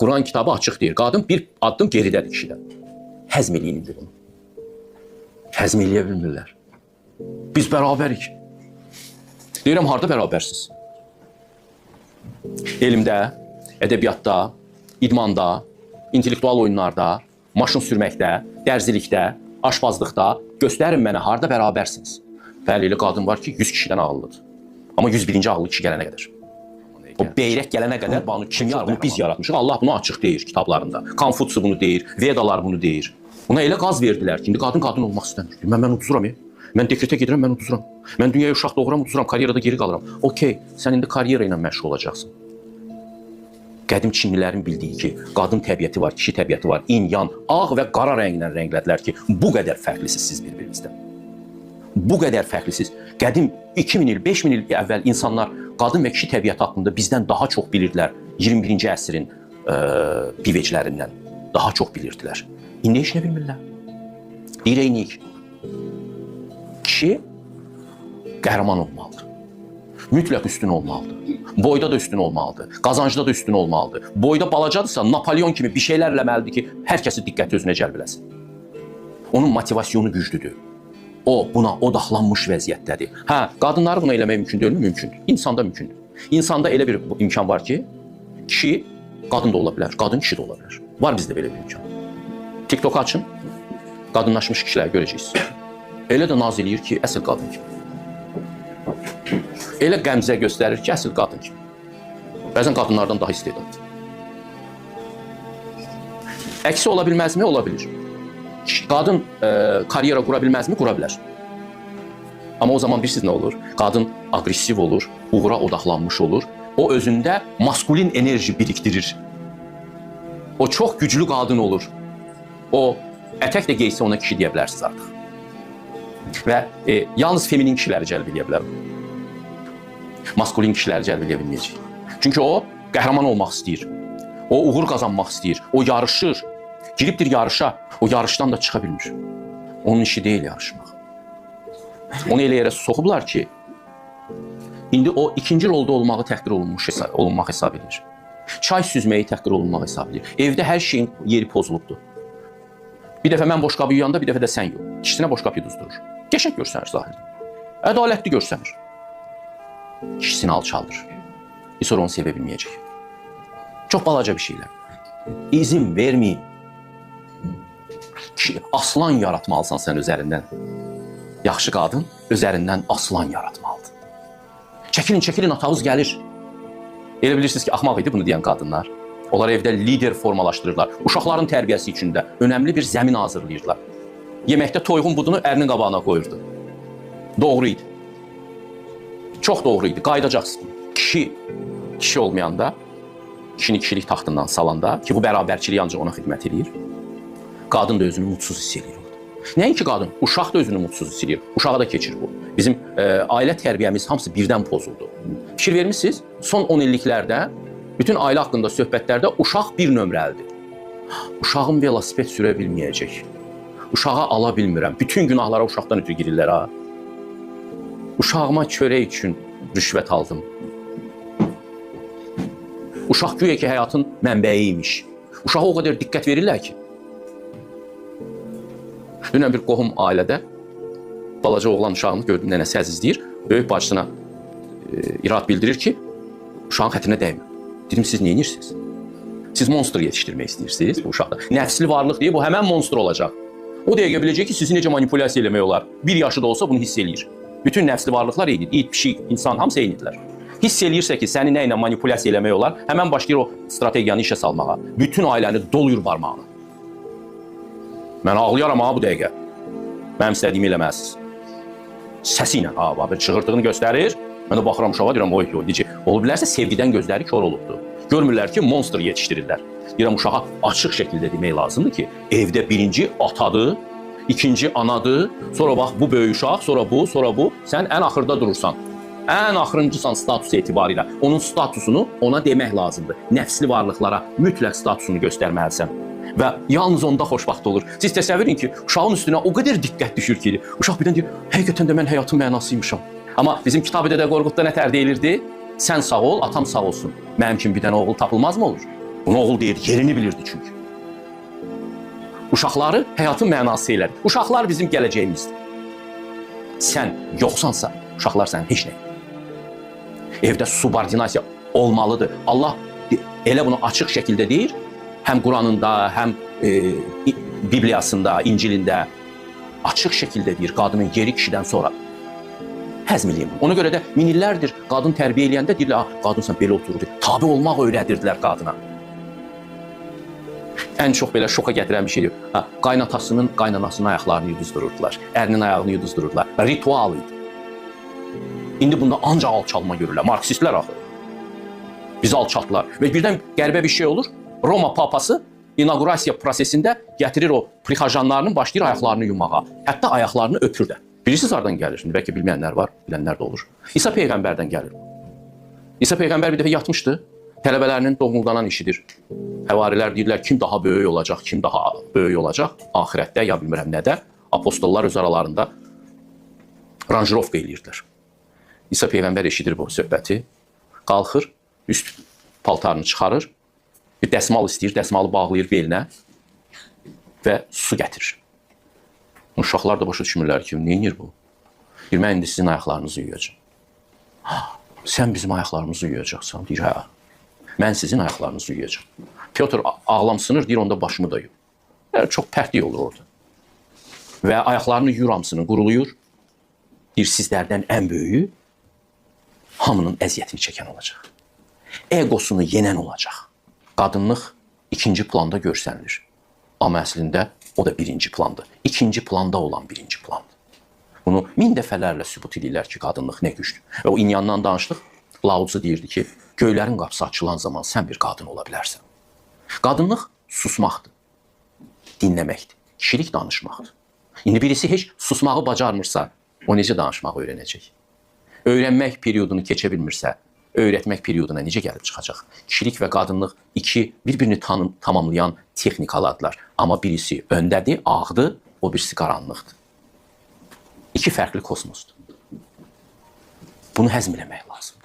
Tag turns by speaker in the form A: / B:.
A: Quran kitabı açıq deyir. Qadın bir addım geridədir kişidən. Həzm eləyin indi bunu. Həzm eləyə bilmirlər. Biz bərabərik. Deyirəm, harda bərabərsiz? Elmdə, ədəbiyyatda, idmanda, intellektual oyunlarda, maşın sürməkdə, dərzilikdə, aşpazlıqda göstərin mənə harda bərabərsiniz. Bəli, elə qadın var ki, 100 kişidən ağıllıdır. Amma 101-ci ağıllı kişi gələnə qədər. O beyrək gələnə qədər bunu kim yaratmış? Bunu biz yaratmışıq. Allah bunu açıq deyir kitablarında. Konfutsi bunu deyir, Vedalar bunu deyir. Ona elə qaz verdilər ki, indi qadın qadın olmaq istəmir. Mən uduzuram. Mən dekretə gedirəm, mən uduzuram. Mən dünyaya uşaq doğuram, uduzuram, karyerada geri qalıram. Okey, sən indi karyera ilə məşğul olacaqsan. Qədim Çinlilərin bildiyi ki, qadın təbiəti var, kişi təbiəti var, in, yan, ağ və qara rənglə rənglədilər ki, bu qədər fərqlisiniz siz bir-birinizdən. Bu qədər fərqlisiniz. Qədim 2000 il, 5000 il əvvəl insanlar qadın və kişi təbiəti haqqında bizdən daha çox bilirdilər. 21-ci əsrin biveclərindən daha çox bilirdilər. İndi heç nə bilmirlər. Deyir eynik. Kişi qəhrəman olmalıdır. Mütləq üstün olmalıdır. Boyda da üstün olmalıdır. Qazancda da üstün olmalıdır. Boyda balacadırsa Napolyon kimi bir şeylər eləməlidir ki, hər kəsi diqqəti özünə cəlb eləsin. Onun motivasyonu güclüdür. O buna odaqlanmış vəziyyətdədir. Hə, qadınları buna eləmək mümkün deyilmi? Mümkündür. İnsanda mümkündür. İnsanda elə bir imkan var ki, kişi qadın da ola bilər, qadın kişi də ola bilər. Var bizdə belə bir imkan. TikTok açın, qadınlaşmış kişiləri görəcəksiniz. Elə də naz eləyir ki, əsl qadın kimi. Elə qəmzə göstərir ki, əsl qadın kimi. Bəzən qadınlardan daha istedadlıdır. Əksi ola bilməzmi? Ola bilir. Qadın karyera qura bilməzmi? Qura bilər. Amma o zaman bilirsiniz nə olur? Qadın aqressiv olur, uğura odaqlanmış olur. O özündə maskulin enerji birikdirir. O çox güclü qadın olur. O ətək də geysə ona kişi deyə bilərsiniz artıq. Və yalnız feminin kişiləri cəlb eləyə bilər. Maskulin kişiləri cəlb eləyə bilməyəcək. Çünki o qəhrəman olmaq istəyir. O uğur qazanmaq istəyir. O yarışır. Giribdir yarışa. O yarışdan da çıxa bilmir. Onun işi deyil yarışmaq. Onu elə yerə soxublar ki, indi o ikinci rolda olmağı təhqir olunmaq hesab edir. Çay süzməyi təhqir olunmaq hesab edir. Evdə hər şeyin yeri pozulubdur. Bir dəfə mən boşqabı yuyanda, bir dəfə də sən yu. Kişisinə boşqab yuduzdurur. Qəşəng görsənir zahirdə. Ədalətli görsənir. Kişisini alçaldır. Sonra onu sevə bilməyəcək. Çox balaca bir şeylər. İzin verməyin. Kişi, aslan yaratmalısan sən üzərindən. Yaxşı qadın üzərindən aslan yaratmalıdır. Çəkilin, çəkilin, atağız gəlir. Elə bilirsiniz ki, axmaq idi bunu deyən qadınlar. Onlar evdə lider formalaşdırırlar. Uşaqların tərbiyəsi üçün də önəmli bir zəmin hazırlayırlar. Yeməkdə toyuğun budunu ərinin qabağına qoyurdu. Doğru idi. Çox doğru idi. Qayıdacaqsın. Kişi, kişi olmayanda, kişini kişilik taxtından salanda ki, bu bərabərçilik ancaq ona xidmət eləyir. Qadın da özünü mutsuz hiss eləyir orada. Nəinki qadın, uşaq da özünü mutsuz hiss eləyir. Uşağa da keçir bu. Bizim ailə tərbiyəmiz hamısı birdən pozuldu. Fikir vermisiniz? Son 10 illiklərdə bütün ailə haqqında söhbətlərdə uşaq bir nömrəlidir. Uşağım velosiped sürə bilməyəcək. Uşağa ala bilmirəm. Bütün günahlara uşaqdan ötürü girirlər ha. Uşağıma çörək üçün rüşvət aldım. Uşaq güya ki həyatın mənbəyi imiş. Uşağa o qədər diqqət verirlər ki. Dünən bir qohum ailədə balaca oğlan uşağını gördüm, nənəsi əzizləyir. Böyük bacısına irad bildirir ki, uşağın xətrinə dəymə. Dedim, siz nə edirsiniz? Siz monster yetişdirmək istəyirsiniz bu uşaqda. Nəfsli varlıq deyə bu həmən monster olacaq. O dəqiqə biləcək ki, sizi necə manipulyasiya eləmək olar. Bir yaşı da olsa bunu hiss eləyir. Bütün nəfsli varlıqlar eynidir. İt, pişik, insan hamısı eynidirlər. Hiss eləyirsə ki, səni nə ilə manipulyasiya eləmək olar, həmən başlayır o strategiyanı işə salmağa. Bütün ailəni doluyur barmağına. Mən ağlayaram ha bu dəqiqə. Mənim istədiyimi eləməlisiniz. Səsi ilə ha, bax, bir çığırtığını göstərir. Mən də baxıram uşağa deyirəm, oy, oy, necə? Ola bilərsə sevgidən gözləri kor olubdu. Görmürlər ki, monster yetişdirirlər. Deyirəm uşağa açıq şəkildə demək lazımdır ki, evdə birinci atadır, ikinci anadır, sonra bax bu böyük uşaq, sonra bu, sonra bu. Sən ən axırda durursan. Ən axırıncısan status etibarilə. Onun statusunu ona demək lazımdır. Nəfsli varlıqlara mütləq statusunu göstərməlisən. Və yalnız onda xoşbəxt olur. Siz təsəvvür edin ki, uşağın üstünə o qədər diqqət düşür ki, uşaq birdən deyir, həqiqətən də mən həyatın mənasıymışam. Amma bizim Kitab-ı Dədə Qorqudda nə tər deyilirdi? Sən sağ ol, atam sağ olsun. Mənim kimi bir dənə oğul tapılmazmı olur? Bunu oğul deyir, yerini bilirdi çünkü. Uşaqları həyatın mənası elədi. Uşaqlar bizim gələcəyimizdir. Sən yoxsansa, uşaqlar sənin heç nə. Evdə subordinasiya olmalıdır. Allah elə bunu açıq şəkildə deyir. Həm Quranında, həm Bibliyasında, İncilində açıq şəkildə deyir, qadının yeri kişidən sonra. Həzm eləyim. Ona görə də min illərdir qadın tərbiyə eləyəndə deyirlər, qadınsan belə oturur. Tabe olmaq öyrədirdilər qadına. Ən çox belə şoka gətirən bir şeydir. Ha, qaynatasının, qaynanasının ayaqlarını yuduzdururdular. Ərinin ayağını yuduzdururdular. Ritual idi. İndi bunda ancaq alçalma görürlər. Marksistlər axı. Bizi alçaltdılar. Və birdən qəribə bir şey olur. Roma papası inaugurasiya prosesində gətirir o prixajanlarının, başlayır ayaqlarını yumağa. Hətta ayaqlarını öpür də. Bilirsiniz hardan gəlir? Şimdi bəlkə bilməyənlər var, bilənlər də olur. İsa Peyğəmbərdən gəlir. İsa Peyğəmbər bir dəfə yatmışdı. Tələbələrinin doğumlanan işidir. Həvarilər deyirlər, kim daha böyük olacaq, kim daha böyük olacaq axirətdə ya bilmirəm nədə. Apostollar öz aralarında ranjirovka eləyirdilər. İsa Peyğəmbər eşidir bu söhbəti. Qalxır, üst paltarını çıxarır, bir dəsmal istəyir, dəsmalı bağlayır belinə və su gətirir. Uşaqlar da başa düşmürlər ki, nə edir bu? Deyir, mən indi sizin ayaqlarınızı yuyacağam. Sən bizim ayaqlarımızı yuyacaqsan. Deyir, hə. Mən sizin ayaqlarınızı yuyacağam. Pyotr ağlamsınır, deyir, onda başımı da yu. Yəni, çox pərtlik olur orada. Və ayaqlarını yuyur hamısını, quruluyur. Deyir, sizlərdən ən böyüyü hamının əziyyətini çəkən olacaq. Egosunu yenən olacaq. Qadınlıq ikinci planda görsənilir. Amma əslində o da birinci plandır. İkinci planda olan birinci plandır. Bunu min dəfələrlə sübut edirlər ki, qadınlıq nə gücdür. Və o İnyandan danışdıq. Lao Tzu deyirdi ki, göylərin qapısı açılan zaman sən bir qadın ola bilərsən. Qadınlıq susmaqdır, dinləməkdir, kişilik danışmaqdır. İndi birisi heç susmağı bacarmırsa, o necə danışmağı öyrənəcək? Öyrənmək periodunu keçə bilmirsə, öyrətmək perioduna necə gəlib çıxacaq? Kişilik və qadınlıq iki bir-birini tamamlayan texnikalardılar. Amma birisi öndədir, ağdır, o birisi qaranlıqdır. İki fərqli kosmosdur. Bunu həzm eləmək lazımdır.